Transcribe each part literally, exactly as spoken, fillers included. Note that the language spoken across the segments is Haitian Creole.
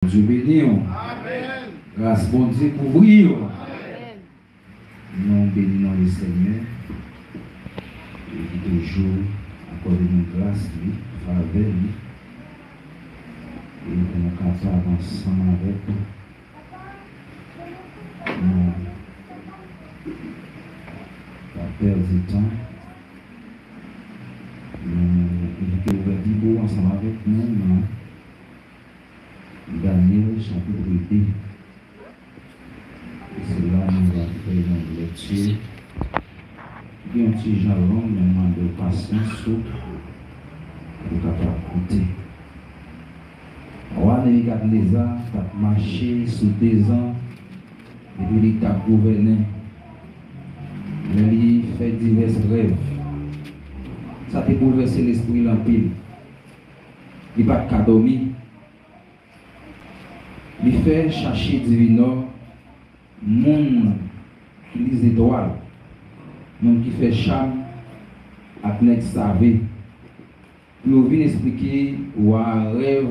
Bondye beni w. Gras Bondye kouvri w. Nou beni non Lesenyè, e ki toujou akòde nou gras li, favè li, e pou nou kapab ansanm avèk nou, pa pèdi tan, nou envite w vin debout ansanm avèk nou nan Danyèl chapit de. E se la nou va fè yon lekti ki yon ti jan long, men m mande w pasyans ou pou w kapab koute. Wa Nebikadneza t ap mache sou dezan depi li t ap gouvène. Lè li fè divès rèv, sa te boulvèse lespri l anpil. Li pa t ka dòmi. Li fè chache divinò, moun ki li zetwal, moun ki fè cham ak nèg save, pou yo vin esplike wa a rèv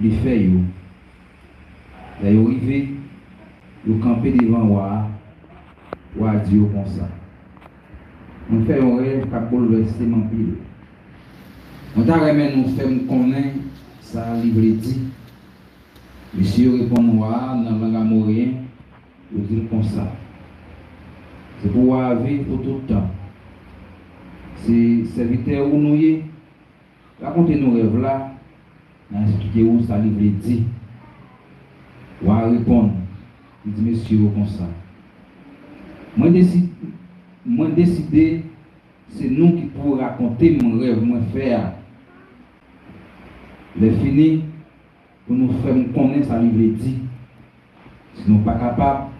li fè yo. Lè yo rive, yo kanpe devan wa a. Wa a di yo konsa: Mwen fè yon rèv k ap boulvèse m anpil. Mwen ta renmen nou fè m konnen sa li vle di. Mesye yo reponn wa a nan lang amoreyen, yo di l konsa: Se pou wa a viv pou tout tan. Se sèvitè ou nou ye. Rakonte nou rèv la, n a esplike ou sa li vle di. Wa a reponn, li di mesye yo konsa: Mwen desi-, mwen deside se nou ki pou rakonte m rèv mwen fè a. Lè fini, pou nou fè m konnen sa li vle di. Si nou pa kapab,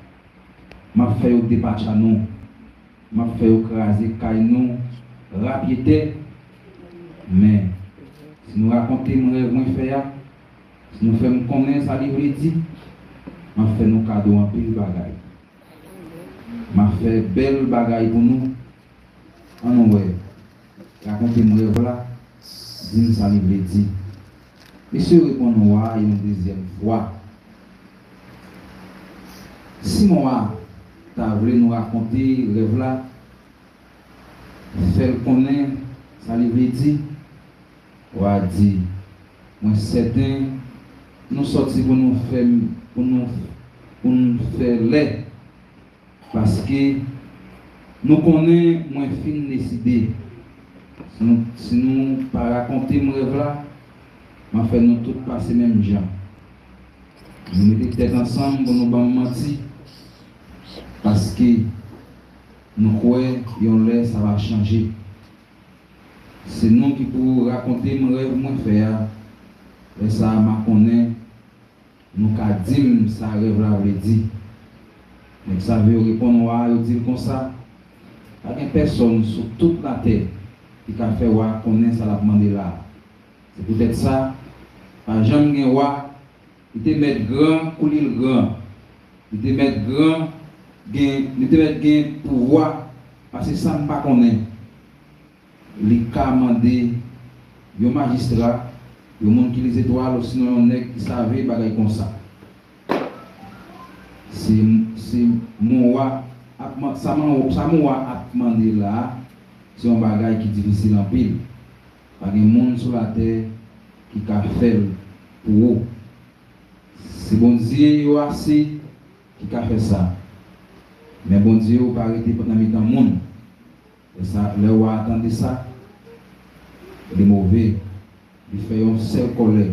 m ap fè yo depatcha nou. M ap fè yo kraze kay nou rapyetè. Men, si nou rakonte m rèv mwen fè a, si nou fè m konnen sa li vle di, m ap fè nou kado anpil bagay. M ap fè bèl bagay pou nou. Ann wè, rakonte m rèv la, di m sa li vle di. Mesye yo reponn wa a yon dezyèm fwa: Si mon wa ta vle nou rakonte rèv la, fè l konnen sa li vle di. Wa a di: Mwen sèten nou sòti pou nou fè, pou nou, pou n fè lè, paske nou konnen mwen fin deside. Si nou, si nou pa rakonte m rèv la, m a fè nou tout pase menm jan. Nou mete tèt ansanm pou nou ban m manti, paske nou kwè yon lè sa va chanje. Se nou ki pou rakonte m rèv mwen fè a. Lè sa a, m a konnen nou ka di m sa rèv la vle di. Nèg save yo reponn wa a, yo di l konsa: Pa gen pèsonn sou tout latè ki ka fè wa a konnen sa l ap mande la a. Se poutèt sa, pa janm gen wa ki te mèt gran kou li l gran. Li te mèt gran gen, li te mèt gen pouvwa pase sa m pa konnen. Li ka mande yon majistra, yon moun ki li zetwal, osinon yon nèg ki save bagay konsa. Se, se mon wa ap man-, sa man-, sa mon wa ap mande la a, se yon bagay ki difisil anpil. Pa gen moun sou latè ki ka fè l pou ou. Se bondye yo ase ki ka fè sa. Men Bondye ou pa rete nan mitan moun. Lè sa, lè wa a tande sa, li move. Li fè yon sèl kòlè.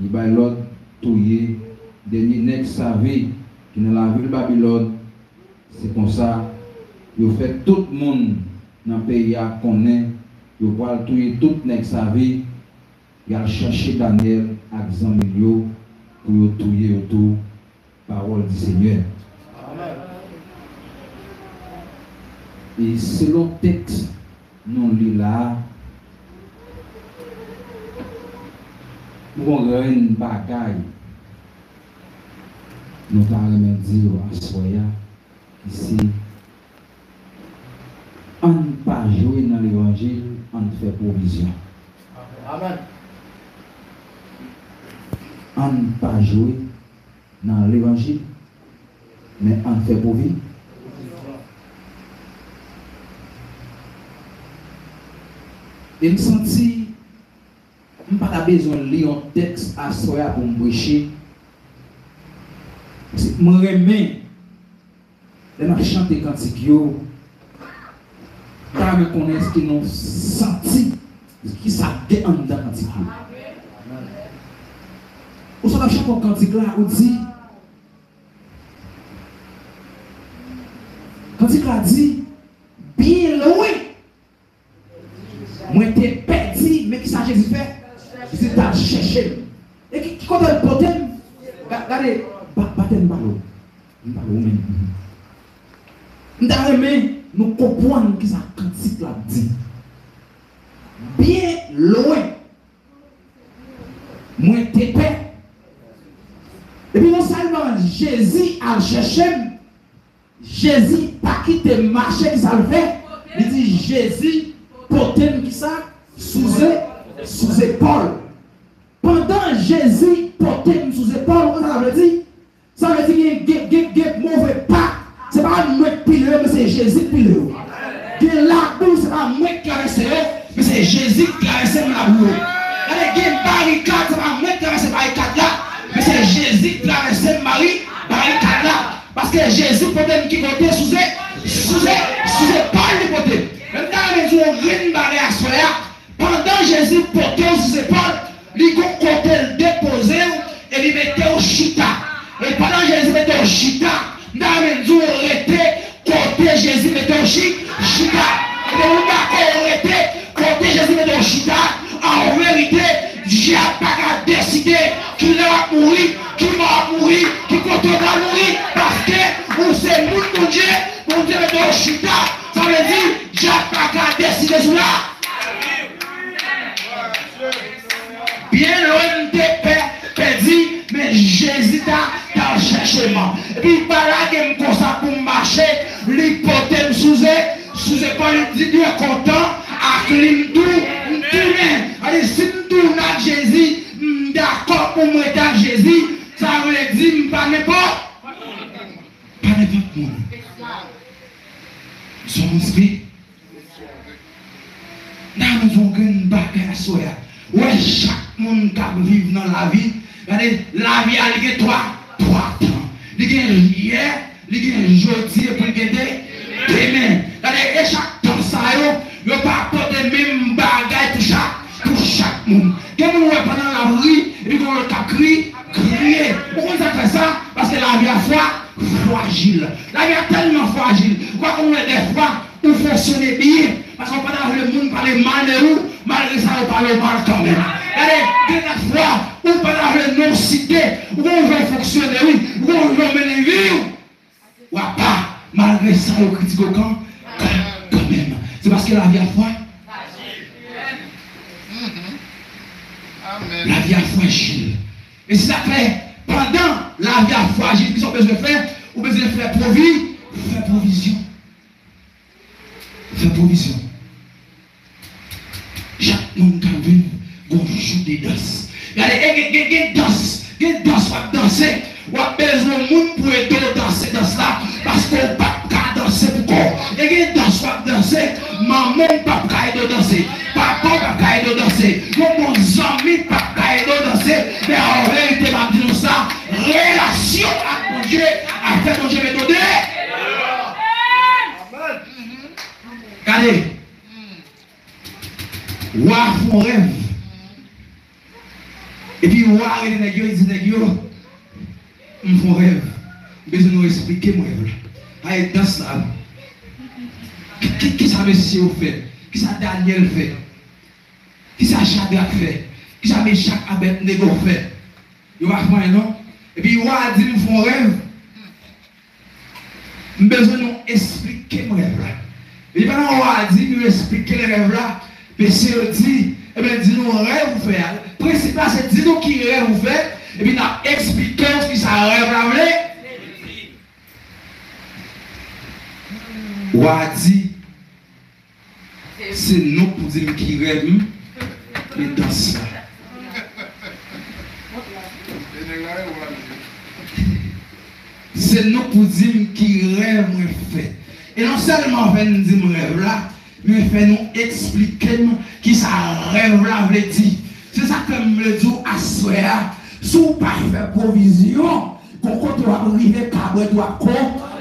Li bay lòd touye dènye nèg save ki nan lavil Babilòn. Se konsa, yo fè tout moun nan peyi a konnen yo pral touye tout nèg save. Y al chache Danyèl ak zanmi l yo pou yo touye yo tou. Parole du Seigneur. E selon tèks nou li la a, nou gon grenn bagay nou ta renmen di yo aswè a, ki se: Ann pa jwe nan levanjil, ann fè pwovizyon. Amèn. Ann pa jwe nan levanjil, men ann fè pwovi. E m santi m pa ta bezwen li yon tèks aswè a pou m preche. Mwen renmen Lè n ap chante kantik yo, m ta renmen konnen èske nou santi ki sa k gen anndan kantik yo. Ou sot ap chante yon kantik la, ou di, kantik la di, byen lwen mwen te pèdi, men ki sa Jezi fè? Jezi t al chèche m. E ki, ki kote l pote m? Ga-, gade, ba-, batèm balo. M pale ou menm. M ta renmen nou konprann kisa kantik la ap di. Byen lwen, mwen te pè. Epi non sèlman Jezi al chèche m, Jezi pa kite m mache, kisa l fè? Li di, Jezi pote m kisa? Sou ze-, sou zepòl. Pandan Jezi pote m sou zepòl, ou konn sa sa vle di? Sa vle di gen, gen, gen, gen move pa. Se pa mwen k pile yo, men se Jezi k pile yo. Gen labou, se pa mwen k travèse yo, men se Jezi k travèse m labou yo. Gade, gen barikad, se pa mwen k travèse barikad la, men se Jezi k travèse m bari-, barikad la. Paske Jezi pote m ki kote? Sou ze-, sou ze-, sou zepòl li pote m. Men m ta renmen di w yon grenn bagay aswè a. Pandan Jezi pote w sou zepòl, li gon kote l depoze w e li mete w chita. E pandan Jezi mete w chita, m ta renmen di w rete kote Jezi mete w chi-, chita. E depi w dakò w rete kote Jezi mete w chita, an verite, dyab pa ka deside kilè w ap mouri, ki mò w ap mouri, ki kote w pral mouri, paske ou se moun Bondye, Bondye mete w chita. Sa vle di, dyab pa ka deside sou la. Byen lwen m te pè-, pèdi, men Jezi ta, ta chèche m. Epi li pa lage m konsa pou m mache, li pote m sou ze-, sou zepòl, li di, byen kontan ak li m tou, m tounen. Sa vle di, si m tounen ak Jezi, m dakò pou m rete ak Jezi, sa vle di m pa nenpòt, pa nenpòt moun. Se yon moun spi-, N a yon grenn bagay aswè a. Ou wè, chak moun k ap viv nan lavi, gade, lavi a, li gen twa, twa tan. Li gen yè, li gen jodi, epi li gen de-, demen. Gade, e chak tan sa yo, yo pa pote menm bagay pou chak, pou chak moun. Gen moun ou wè pandan l ap ri, epi gen lòt k ap kri, kriye. Ou konn sa k fè sa? Paske lavi a fwa-, frajil. Lavi a tèlman frajil. Ou pa konn wè dèfwa, ou fonksyone byen, paske ou pa ta vle moun pale mal de ou, malgre sa, yo pale w mal kanmenm. Gade, gen lòt fwa, ou pa ta vle non w site, ou konn jan w fonksyone, wi, ou konn jan w mennen vi w. W ap pa, malgre sa, yo kritike w kan, kan, kanmenm. Se paske lavi a fwa-, lavi a frajil. E se sa k fè, pandan lavi a frajil, kisa w bezwen fè? Ou bezwen fè pwovi-, fè pwovizyon. Fè pwovizyon. Chak moun k ap viv, gon jou de dans. Gade, e gen, gen, gen dans, gen dans w ap danse. W ap bezwen moun pou ede w danse dans la, paske w p ap ka danse pou kò w. E gen dans w ap danse, manman w p ap ka ede w danse, papa w p ap ka ede w danse, yon bon zanmi p ap ka ede w danse, men an verite, m ap di nou sa, relasyon ak Bondye ap fè Bondye mete w de-, Gade. Wa fè yon rèv. Epi wa rele nèg yo, li di nèg yo, m fè yon rèv. M bezwen nou esplike m rèv la. Sa e dans la. Ki, ki, kisa mesye yo fè? Kisa Danyèl fè? Kisa Chadrak fè? Kisa Mechak, Abèdnego fè? Yo pa fè anyen non. Epi wa di m fè yon rèv. M bezwen nou esplike m rèv la. Epi pandan wa a di nou esplike l rèv la, mesye yo di, ebyen, di nou rèv ou fè a. Prensip la se di nou ki rèv ou fè, epi n ap esplike w kisa rèv la vle. Wa a di, Se nou k pou di m ki rèv m, men dans la. Se nou k pou di m ki rèv mwen fè. E non sèlman fè n di m rèv la, men fè nou eksplike m kisa rèv la vle di. Se sa k fè m vle di w aswè a, si w pa fè pwovizyon, gon kote w ap rive, kabwèt w ap ko,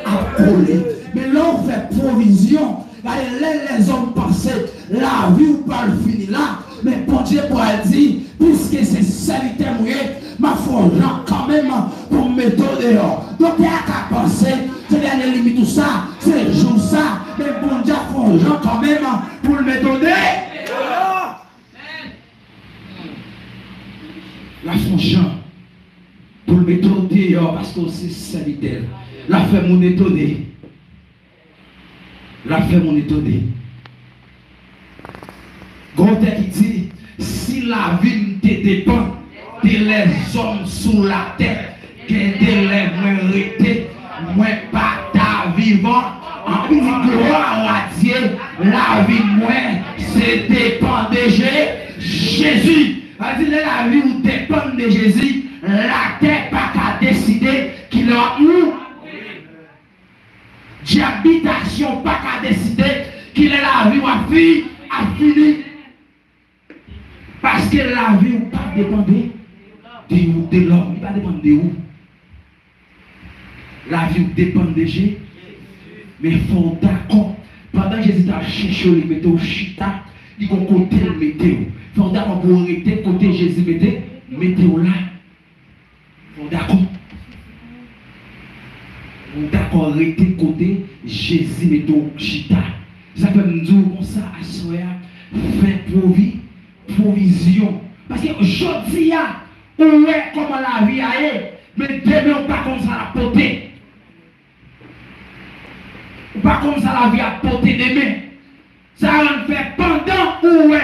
ap kole. Men lè w fè pwovizyon, gade, lè lèzòm panse lavi w pral fini la, men Bondye pral di, piske se sèvitè m ou ye, m ap fè yon jan kanmenm pou m mete w deyò. Doktè a ka panse se dènye limit ou sa, se jou sa, men Bondye ap fè yon jan kanmenm pou l mete w deyò. L ap fè yon jan pou l mete w deyò paske w se sèvitè l. L ap fè moun etone. L ap fè moun etone. Gen yon tèks ki di, si lavi m te depann de lèzòm sou latè, gen de lè mwen rete, mwen pa ta vivan. Ann di, gloire à Dieu, lavi mwen se depann de Je-, Jezi. Sa vle di, lè lavi w depann de Jezi, latè pa ka deside kilè w ap mouri. Dyabitasyon pa ka deside kilè lavi w ap fi-, ap fini. Paske lavi w pa depann de, de, de lòm, li pa depann de ou. Lavi w depann de Je-, men fò w dakò. Pandan Jezi t ap chèche w, li mete w chita, li gon kote l mete w. Fò w dakò pou w rete kote Jezi mete, mete w la. Ou dakò? Ou dakò rete kote Jezi mete w chita? Sa k fè m di w konsa aswè a, fè pwovi-, pwovizyon. Paske jodi a, ou wè kòman lavi a ye, men demen ou pa konn sa l ap pote. Ou pa konn sa lavi ap pote demen. Sa rann fè pandan ou wè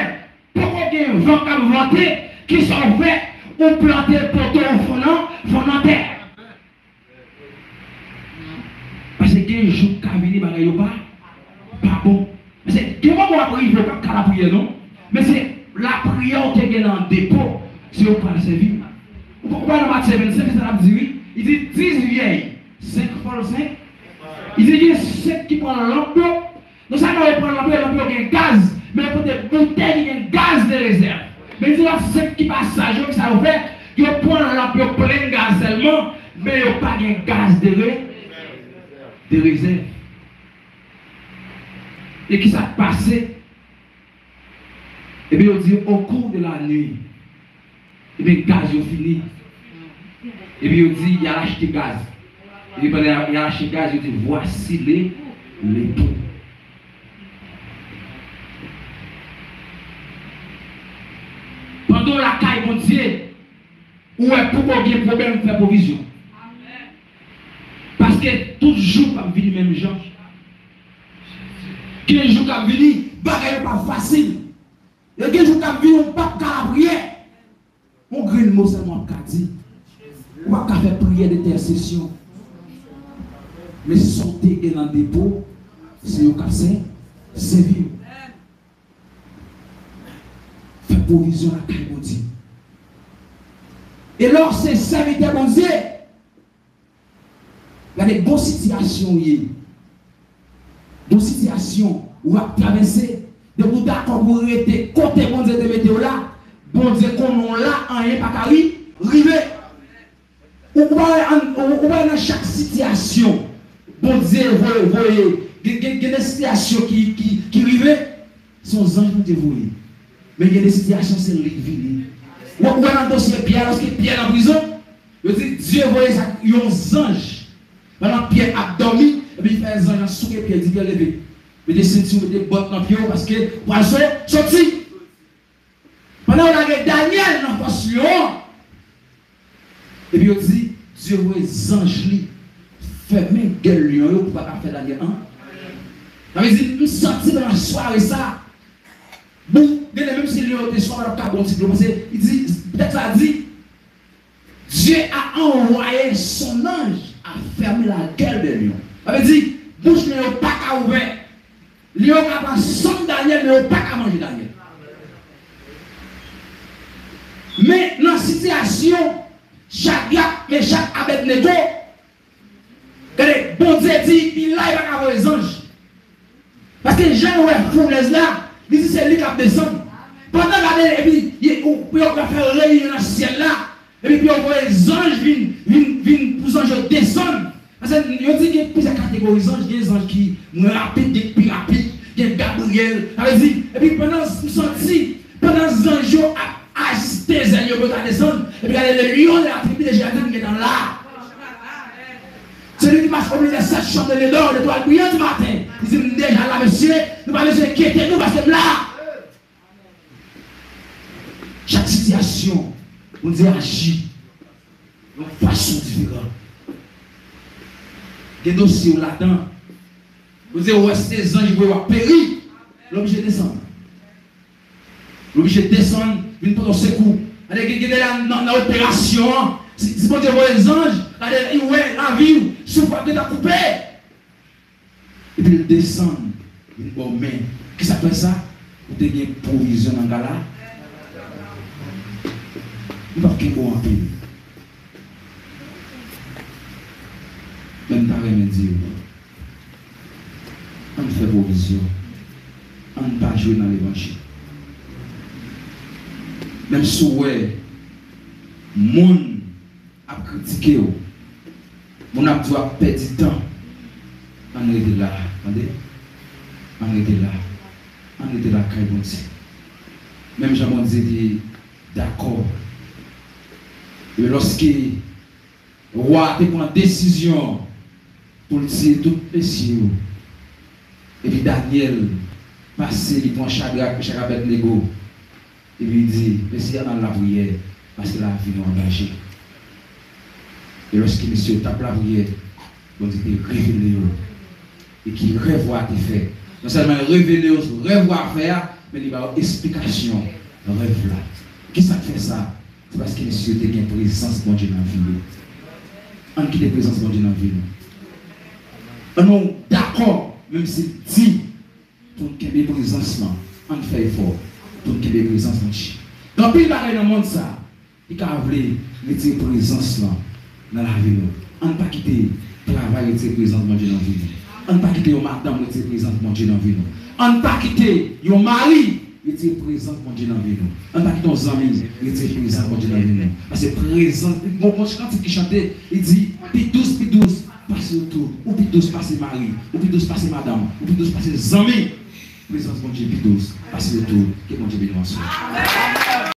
poko gen van k ap vante, kisa w fè? Ou plante poto w fon nan, fon nan tè. Paske gen jou k ka vini bagay yo pa, pa bon. Paske gen moman w ap rive, w p ap ka lapriyè non. Men se lapriyè w te gen nan depo, se yo k pral sèvi. Ou pa, ou pa nan Matye vennsenk, se sa l ap di wi. Li di dis vyèy, senk fòl senk. Li di gen senk ki pran lanp yo. Non sèlman yo pran lanp yo, lanp yo gen gaz, men yo pote boutèy ki gen gaz de rezèv. Men di lòt senk ki pa saj yo, kisa yo fè? Yo pran lanp yo plen gaz sèlman, men yo pa gen gaz de re-, de rezèv. E kisa k pase? Ebyen, yo di, au cours de la nuit, ebyen, gaz yo fini. Ebyen, yo di, y al achte gaz. Ebyen, pandan y al achte gaz, yo di, voici le, le bon. Pandan w lakay Bondye, ou wè poko gen pwoblèm, fè pwovizyon. Paske tout jou p ap vini menm jan. Gen jou k ap vini, bagay yo p ap fasil. Yo gen jou k ap vini, ou p ap ka lapriyè. Yon grenn mo sèlman w ap ka di. Ou p ap ka fè priyè dentèsesyon. Men sa w te gen nan depo, se yo k ap sè-, sèvi w. Fè pwovizyon lakay Bondye. E lè w se sèvitè Bondye, gade bon sitiyasyon w ye. Bon sitiyasyon w ap travèse. Depi w dakò pou w rete kote Bondye te mete w la, Bondye konnen w la, anyen pa ka ri-, rive. Ou, ou pa wè an, ou, ou pa wè nan chak sitiyasyon, Bondye voye, voye, gen, gen, gen de sitiyasyon ki, ki, ki rive, se yon zanj Bondye voye. Men gen de sitiyasyon, se li k vini. Ou, ou wè nan dosye Pyè, lòske Pyè nan prizon, yo di Dye voye sa, yon zanj. Pandan Pyè ap dòmi, epi li fè zanj lan souke Pyè, di Pyè leve. Mete senti w, mete bòt nan pye w, paske w pral so-, soti. Pandan yo lage Danyèl nan fòs lyon an, epi yo di, Dye voye zanj li fèmen gèl lyon yo pou pa ka fè Danyèl an. Sa vle di, m santi nan sware sa, bon, genlè menm si lyon yo te swaf, yo t ap ka ba w ti dlo, paske li di, tèks la di, Dieu a envoyé son ange à fermer la gueule des lions. Sa vle di, bouch lyon yo pa ka ouvè. Lyon yo ka pran sanm Danyèl, men yo pa ka manje Danyèl. Men nan sitiyasyon, Chadrak, Mechak, Abèdnego. Gade, Bondye di, li la, li pa ka voye zanj. Paske jan l wè founèz la, li di se li k ap desann. Pandan gade, epi, yo, yo, yo fè reyinyon nan syèl la, epi pou yo voye zanj vin, vin, vin pou zanj yo desann. Paske yo di gen plizyè kategori zanj, gen zanj ki mwen rapid, gen ki pi rapid, gen Gabriyèl. Sa vle di, epi pandan m santi, pandan zanj yo ap ajiste zèl yo pou yo ta desann, epi gade, le lion de la tribu de Juda gentan la. Celui qui marche au milieu des sept chambres de l'Éden, l'étoile brillante du matin. Li di, "M deja la, mesye. Nou pa bezwen enkyete nou, paske m la." Chak sitiyasyon, Bondye aji yon fason diferan. Gen dosye w ladan. Bondye wè se zanj pou w ap peri. L oblije desann. L oblije desann, vin pote w sekou. Gade, gen, gen de la nan, nan operasyon an, si, si Bondye voye zanj, gade, li wè lavi w, souf w ap gentan koupe. Epi l desann, vin ba w men. Kisa k fè sa? Ou te gen pwovizyon nan gala. M p ap kenbe w anpil. Men m ta renmen di w, ann fè pwovizyon. Ann pa jwe nan levanjil. Menm si w wè moun ap kritike w, moun ap di w ap pèdi tan, ann rete la, tande? Ann rete la. Ann rete lakay Bondye. Menm jan Bondye te dakò. E lòske wa a te pran desizyon pou l tiye tout mesye yo, epi Danyèl pase, li pran Chadrak, Mechak, Abèdnego, epi li di, "Mesye, ann al lapriyè, paske lavi nou an danje." E lòske mesye yo t ap lapriyè, Bondye te revele yo e ki rèv wa a te fè. Non sèlman l revele yo sou rèv wa a fè a, men li ba yo esplikasyon rèv la. Kisa k fè sa? Se paske mesye yo te gen prezans Bondye nan vi yo. Ann kite prezans Bondye nan vi nou. Ann nou dakò, menm si l di, pou n kenbe prezans lan, ann fè efò pou n kenbe prezans Bondye. Gen anpil bagay nan mond sa a ki ka vle retire prezans lan nan lavi nou. Ann pa kite travay retire prezans Bondye nan vi nou. Ann pa kite yon madanm retire prezans Bondye nan vi nou. Ann pa kite yon mari retire prezans Bondye nan vi nou. Ann pa kite yon zanmi retire prezans Bondye nan vi nou. Paske prezans, bon, bon, kantik ki chante, li di, "Pi dous, pi dous pase yo tout. Ou pi dous pase mari. Ou pi dous pase madanm. Ou pi dous pase zanmi." Prezans Bondye pi dous pase yo tout. Ke Bondye beni w aswè.